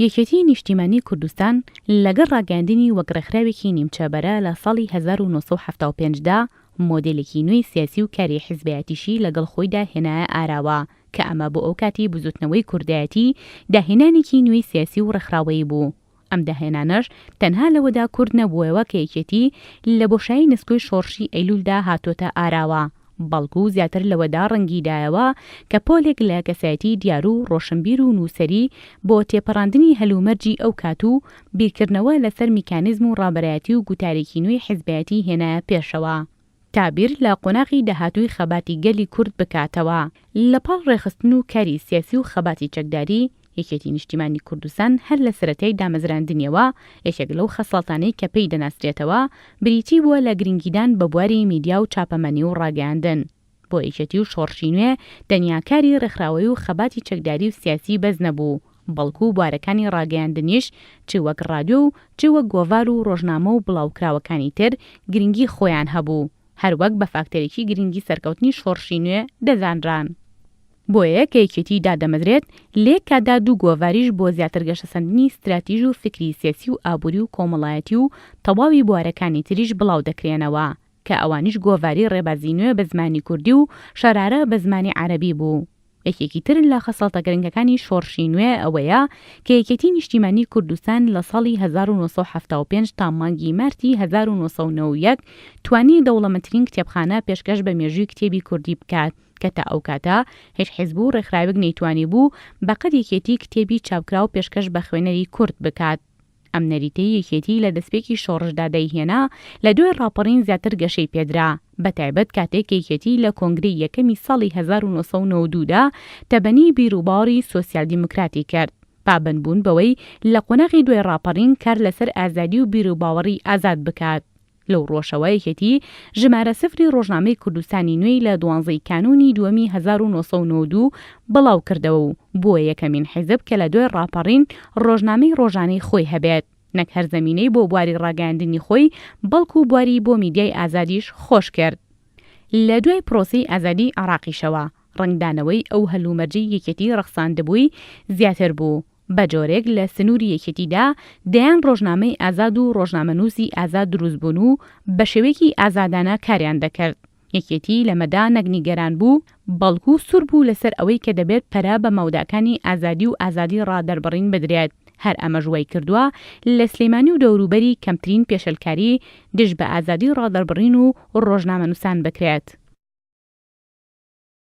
یەکێتیی نیشتیمانیی کوردستان لەگەڵ ڕاگەیاندنی وەک ڕێکخراوێکی نیمچە بەرە لە ساڵی 1975 دا مۆدێلێکی نوێی سیاسی و کاری حیزبایەتیشی لەگەڵ خۆیدا هێنایە ئاراوە کە ئەمە بۆ ئەوکاتی بزوتنەوەی کوردایەتی داهێنانێکی نوێی سیاسی و ڕێکخراوەیی بوو. ئەم داهێنانەش تەنها لەوەدا کورت نەبووەوە کە یەکێتی لە بۆشایی نسکۆی شۆڕشی ئەیلولدا هاتۆتە ئاراوە، بەڵکو زیاتر لەوەدا ڕەنگی دایەوە کە پۆلێک لە کەسایەتی دیار و ڕۆشنبیر و نووسەری بۆ تێپەڕاندنی هەلومەرجی ئەو کات و بیرکردنەوە لەسەر میکانیزم و ڕابەرایەتی و گوتارێکی نوێی حیزبایەتی هێنایە پێشەوە تا بیر لە قۆناغی داهاتووی خەباتی گەلی کورد بکاتەوە. لە پاڵ ڕێکخستن و کاری سیاسی و خەباتی چەکداری، یەکێتی نیشتیمانی کوردستان هەر لە سەرەتای دامەزراندنیەوە یەکێک لەو خەسڵەتانەی کە پێی دەناسرێتەوە بریتی بووە لە گرنگیدان بە بواری میدیا و چاپەمەنی و ڕاگەیاندن. بۆ یەکێتی و شۆڕشی نوێ تەنیا کاری ڕێکخراوەیی و خەباتی چەکداری و سیاسی بەس نەبوو، بەڵکو بوارەکانی ڕاگەیاندنیش چ وەک ڕادیۆ و چ وەک گۆڤار و ڕۆژنامە و بڵاوکراوەکانی تر گرنگی خۆیان هەبوو، هەروەک بە فاکتەرێکی گرنگی سەرکەوتنی شۆڕشی نوێ دەزانران. بۆیە کە یەکێتی دادەمەزرێت، لە یەک کاتدا دوو گۆڤاریش بۆ زیاتر گەشەسەندنی ستراتیژ و فیکری سیاسی و ئابووری و کۆمەڵایەتی و تەواوی بوارەکانی تریش بڵاو دەکرێنەوە، کە ئەوانیش گۆڤاری ڕێبازی نوێ بە زمانی کوردی و شەرارە بە زمانی عەرەبی بوو. یەکێکی تر لە خەسڵەتە گرنگەکانی شۆڕشی نوێ ئەوەیە کە یەکێتی نیشتیمانی کوردستان لە ساڵی 1975 تا مانگی مارتی 1991 توانی دەوڵەمەندترین کتێبخانە پێشکەش بە مێژووی کتێبی کوردی بکات کە تا ئەو کاتە هیچ حیزب و ڕێکخراوێک نەیتوانیبوو بەقەد یەکێتی کتێبی چاپکراو پێشکەش بە خوێنەری کورد بکات. ئەم نەریتەی یەکێتی لە دەستپێکی شۆڕشدا دایهێنا، لە دوای ڕاپەڕین زیاتر گەشەی پێدرا، بەتایبەت کاتێک کە یەکێتی لە کۆنگرەی یەکەمی ساڵی 1992 دا تەبەنی بیروباوەڕی سۆسیال دیموکراتی کرد، پابەندبوون بەوەی لە قۆناغی دوای ڕاپەڕین کار لەسەر ئازادی و بیروباوەڕی ئازاد بکات. لەو ڕۆژەوە یەکێتی ژمارە سفری ڕۆژنامەی کوردستانی نوێی لە دوانزەی کانوونی دووەمی 1992 بڵاو کردەوە و بووە یەکەمین حیزب کە لە دوای ڕاپەڕین ڕۆژنامەی ڕۆژانەی خۆی هەبێت. نەک هەر زەمینەی بۆ بواری ڕاگەیاندنی خۆی بەڵکو بواری بۆ میدیای ئازادیش خۆش کرد. لە دوای پرۆسەی ئازادیی عێراقیشەوە ڕەنگدانەوەی ئەو هەلومەرجەی یەکێتی ڕەخساندبووی زیاتر بوو. بە جۆرێک لە سنووری یەکێتیدا دەیان ڕۆژنامەی ئازاد و ڕۆژنامەنووسی ئازاد دروست بوون و بە شێوەیەکی ئازادانە کاریان دەکرد. یەکێتی لەمەدا نەک نیگەران بوو، بەڵکو سوور بوو لەسەر ئەوەی کە دەبێت پەرە بە مەوداکانی ئازادی و ئازادی ڕادەربڕین بدرێت. هەر ئەمەش وای کردووە لە سلێمانی و دەوروبەری کەمترین پێشێلکاری دژ بە ئازادی ڕادەربڕین و ڕۆژنامەنووسان بکرێت.